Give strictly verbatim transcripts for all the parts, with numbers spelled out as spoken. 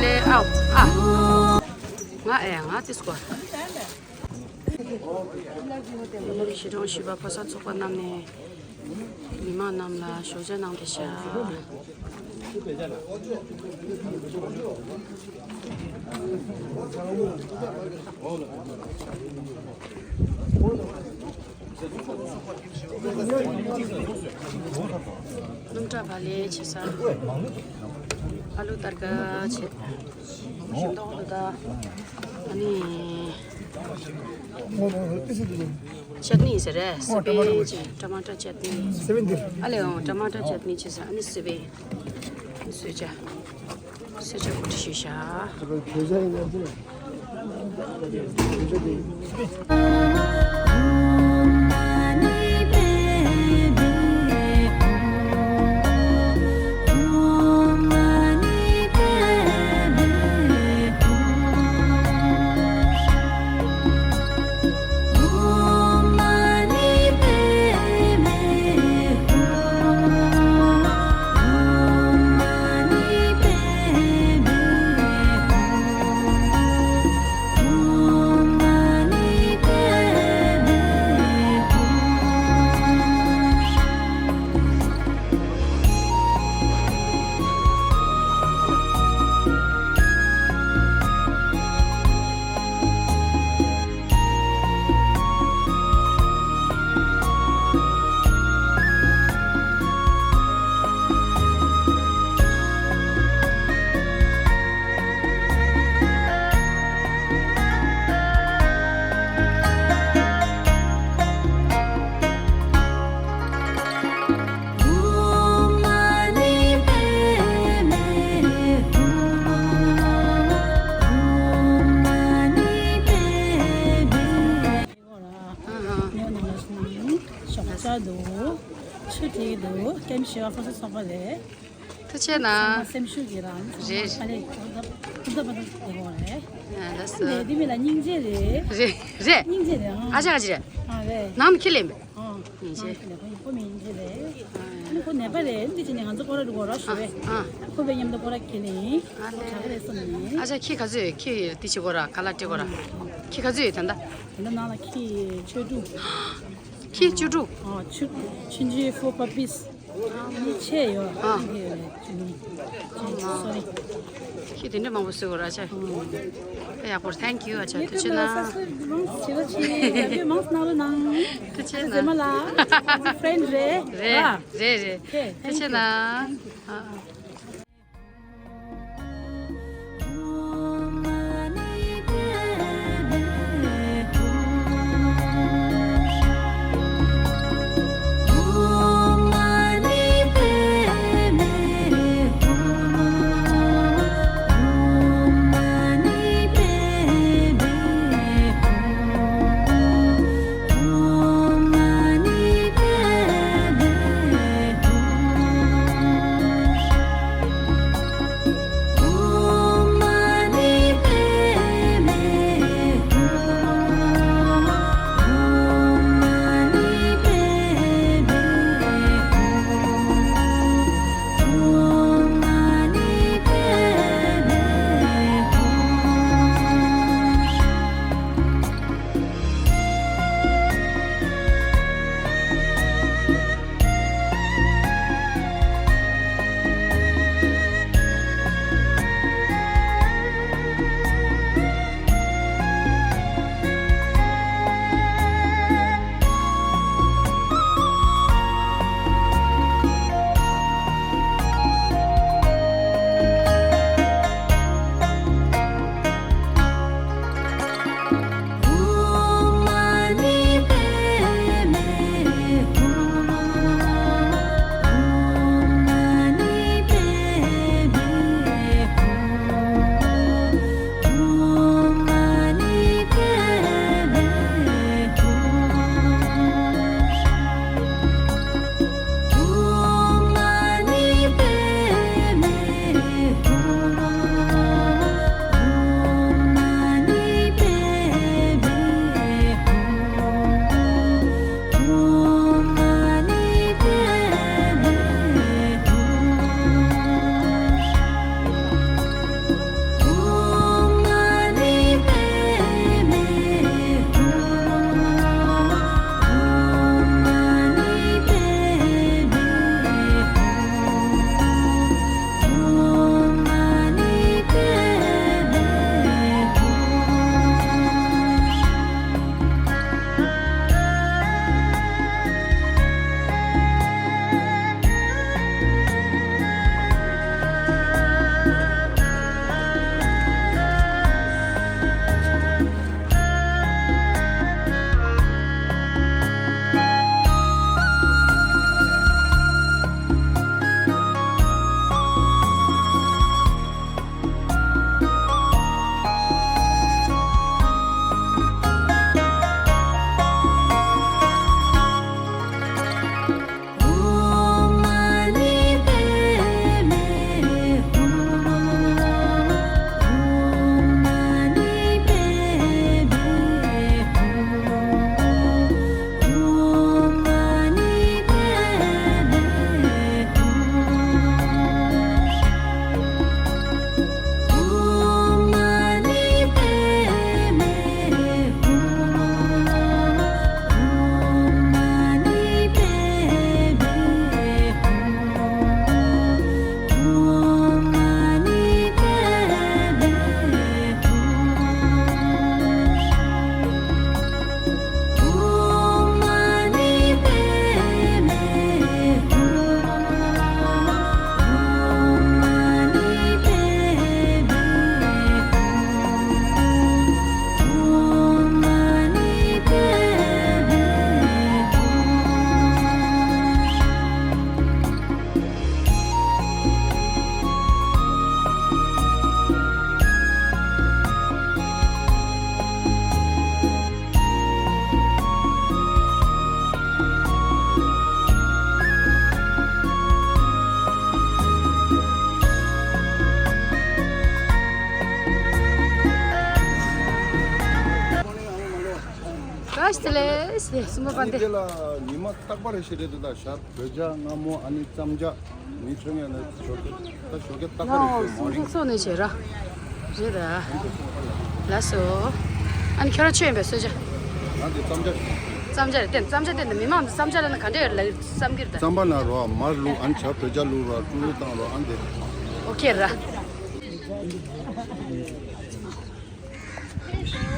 ལེ་ཨའོ་ཨ། ང་ཨེ་ང་ཏིས་ཀོ། གཞིས་གྲོང་བཞི་པ་ཕོ་གསར་ཚོགས་པ་རྣམས་ནས་མི་མང་རྣམས་ལ་ཞོགས་ཇ་གནང་བསྡད་ཤག་སྣུམ་ཁྲག་བག་ལེབ་བྱེད་ས། ཨ་ལུ་ཏར་ཀ་བྱེད། ཤིང་ཏོག་ལོ་ད། ཨ་ནི། ཅད་ནི་ཟེར་རེད། སི་པན་གྱི་ཊ་མ་ཊ་ཅད་ནི། ཨ་ལེ་འོང་ཊ་མ་ཊ་ཅད་ནི་བྱེད་ས། ཨ་ནི་སི་པན། སོས་ཇ། སོས་ཇ་གོ་ཏི་ཤི་ཤ། ཞོགས་ཇ་འདུག་ཆུ་ཊི་འདུག་སྐྱེམས་ཞི་བ་ཕོ་གསར་ཚོགས་པ་རེད། ཐུགས་རྗེ་གནང་། ཚང་མ་སེམས་ཤུགས་ཀྱི་རང་། རེད། ཚང་མ་ཨ་ལས་ཁྱོད་ད་ཁྱོད་ད་པ་ད་དེ་གོ་རེད། ལགས་སོ། འདི་མི་ལ་སྙིང་རྗེ་རེད། རེད་རེད། སྙིང་རྗེ་རེད་ཨང་། ཨ་ཅག་ཨ་ཅག་རེད། ཨ་རེད། ནང་མི་ཁྱི་ལེན་པས། ཨང་། ཡིན་ཅེ། ཁོ་མི་ཡིན་ཅེ་རེད། ཨ་ནི་ཁོ་ནད་པ་རེད། འདི་ཅི་ནས་ང་ཚོ་སྐོར་ར་འགྲོ་གོ་ར་ཞུ་བས། ཨ། ཁོ་བས་མཉམ་དུ་སྐོར་ར་ཁྱི་ལེན། ཨ་ལེ། ཁོ་ག་རེ་སོང་ནི། ཨ་ཅག་ཁྱི་ག་ཚོད་ཡོད། ཁྱི་ཡོད་དེ་ཅི་གོ་ར་ག་ལ་སྤྲད་གོ་ར། ཁྱི་ག་ཚོད་ཡོད་ད་ལྟ། དེ་འདྲ་ནང་ལ་ཁྱི་བཅུ་དྲུག་ཁྱི་བཅུ་དྲུག་ཨ་ཆུ་ཆུང་ཆུང་ཕོ་པ་པིས། ཨ་ནི་ཆེ་ཡོད། ཨ། ཨ་ནི་ཆུང་ཆུང་། ཆེ་ཆེ་སོ་རི། ཁྱི་དེ་འདྲ་མང་པོ་གསོད་གོ་ར་ཨ་ཅག་ཨ། ཡག་པོ། Thank you ཨ་ཅག་ཐུགས་རྗེ་གནང་། ཡེ་ཀ་ན་ས་སུ་མང་ཆེ་བ་ཆེ་ཡ་ཡོད་མང་སུ་ན་རུ་ནང་། ཐུགས་རྗེ་གནང་། ཟེར་མ་ལ་ཕྲེན་རེད། རེད་རེད་རེད། ཐུགས་རྗེ་གནང་། ཨ་ཨ། ལེ་ལེ་གསུམ་པ་པ་ཨ་ནི་འདི། དེ་ལ་ཉི་མ་རྟག་པ་རེ་ཞིག་རེད་འདུག་ད་ཞག་བོད་ཇ་སྔ་མོ། ཨ་ནི་རྩམ་ཇ། ནི་ཆོས་ཉན་ནི་ཞོགས་ཀས། ད་ཞོགས་ཀས་རྟག་པ་རེད། ལོ་ཞོགས་སུམ་མོ་ནི་ཚོགས་ནས་བྱས་ར། རེད་ད། ལགས་སོ། ཨ་ནི་ཁྱོད་རང་ཆོས་ཡིན་པའི་གསོལ་ཇ། ང་འདི་རྩམ་ཇ། རྩམ་ཇ་རེད། བསྟན་རྩམ་ཇ་བསྟན་ད་མི་མང་འདི་རྩམ་ཇ་ལ་ན་ག་འདྲས་ཡོད་ལ་བསམ་གྱི་རེད་ད། རྩམ་པ་ན་རོ་མར་བླུགས། ཨ་ནི་ཇ་བོད་ཇ་བླུགས་རོ། ཀྲུ་རུ་བཏང་རོ། ཨ་འདི། ཨོ་ཁེ་ར།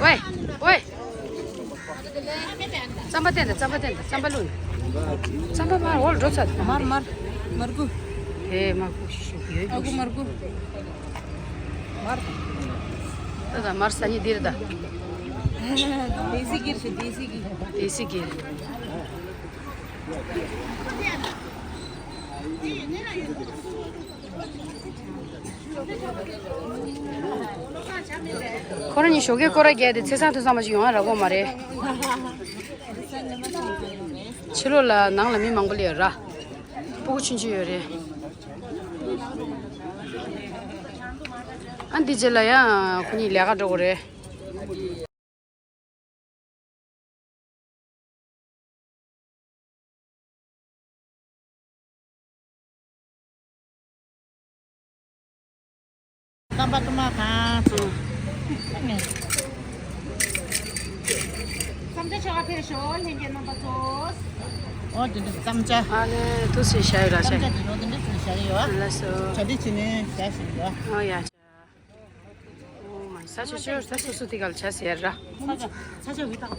ཝེ། ཝེ། རྩམ་པ་བསྟན་ད། རྩམ་པ་བསྟན་ད། རྩམ་པ་བླུགས། རྩམ་པ་མར་འོག་ལ་འགྲོ་ཚར། མར་མར། མར་ཁུ། ཧེ་མར་ཁུ་ཤུ་ཤུ་ཡོད། ཨ་ཁུ་མར་ཁུ། མར། ད་ད་མར་ས་ཉི་འདིར་ད། དེ་སི་གིར་ཤི། དེ་སི་གིར། དེ་སི་གིར། ཁོ་རང་གཉིས་ཞོགས་ཀས་སྐོར་ར་རྒྱག་དེ་ཚེས་བཟང་ཐུན་བཟང་མ་ཞིག་ཡོང་ང་རག་གོ་མ་རེད། ཕྱི་ལོགས་ལ་ནང་ལ་མི་མང་པོ་སླེབས་ཡོད་ར། སྤུ་གུ་ཆུང་ཆུང་ཡོད་རེད། ཨ་འདི་རྗེས་ལ་ཡང་ཁོ་གཉིས་ལས་ཀ་འགྲོ་དགོས་རེད། རྩམ་པ་དུ་མ་གང་། རྩམ་ཇ་ཆོ་ག་ཕེབས་ཤོག་ལྷན་རྒྱས་རྣམ་པ་ཚོ། ཨོ་དེ་འདྲ་རྩམ་ཇ། ཨ་ནི་དུས་སུ་བྱ་ཡོད་ར་བྱ། རྩམ་ཇ་དེ་ནོ་དེ་འདྲ་ཚོ་བྱ་ཡོད། ལགས་སོ། གྲ་སྒྲིག་བྱས་ནས་བྱ་ཞིག་ཡོད། ཨོ་ཡ། ཨོ་མ་ས་ཆ་ཆོས་ས་སོ་སོ་དེ་ག་ལ་བྱ་ཟེར་ར། ས་ཆ་ས་ཆ་བི་ཏག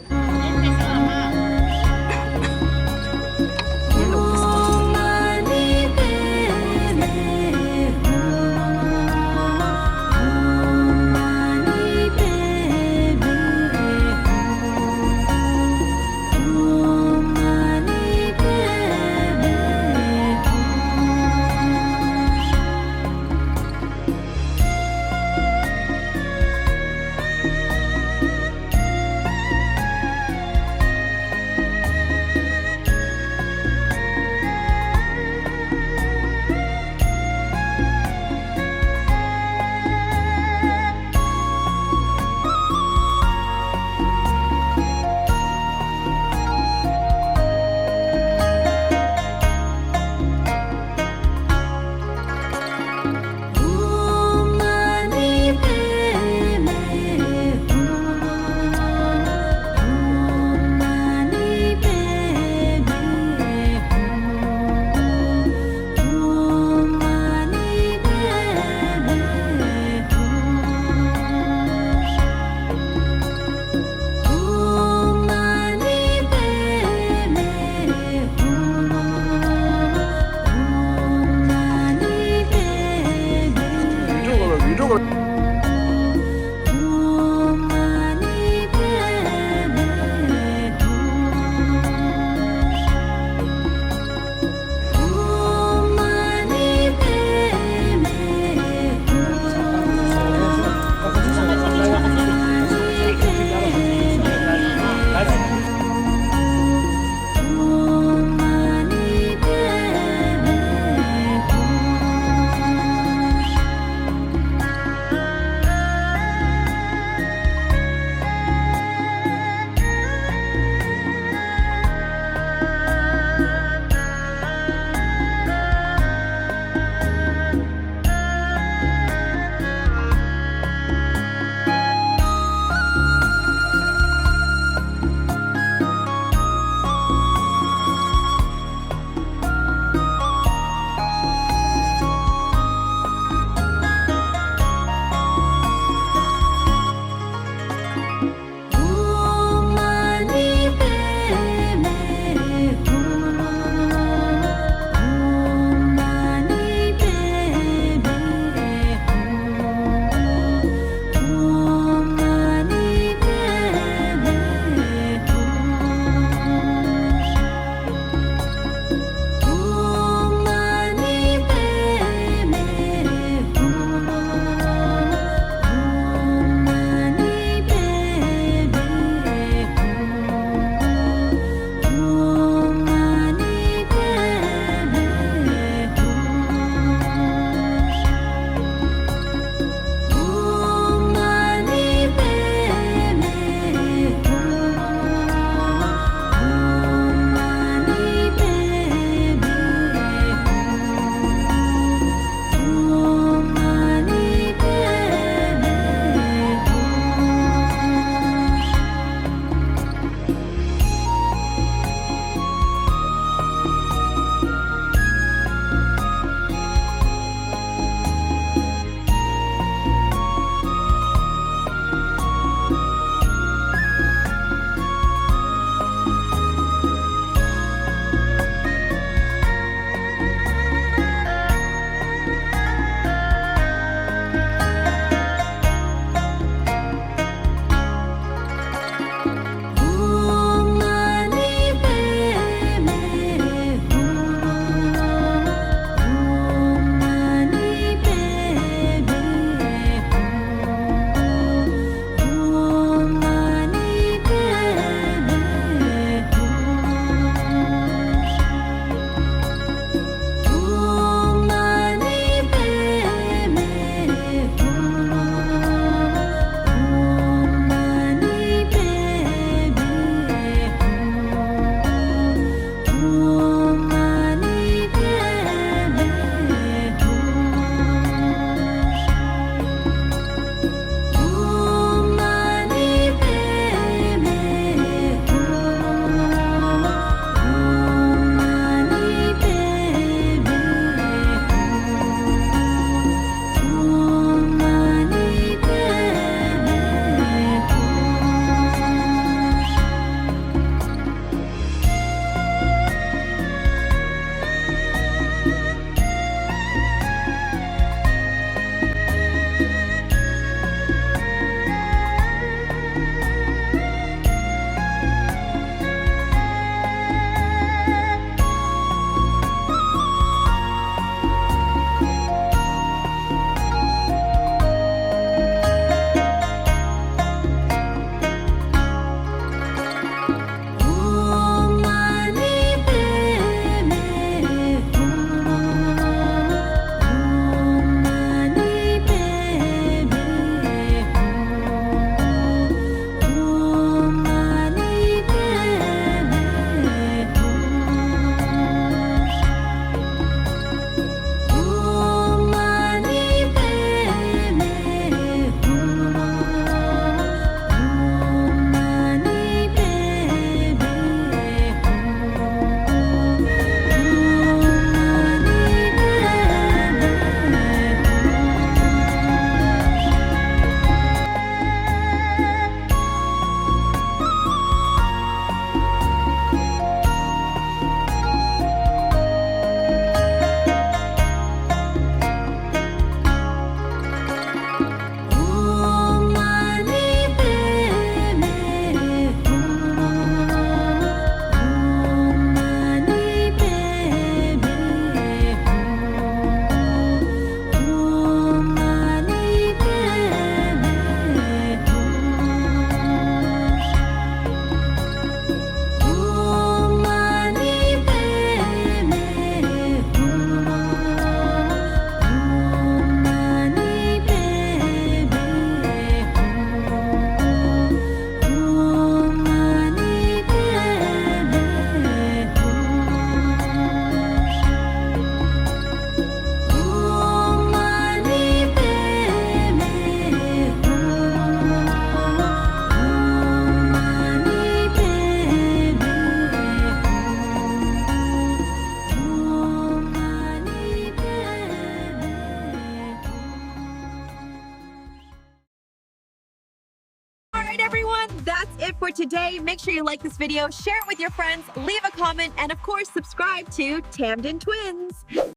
Everyone, that's it for today. Make sure you like this video, share it with your friends, leave a comment, and of course, subscribe to Tamden Twins.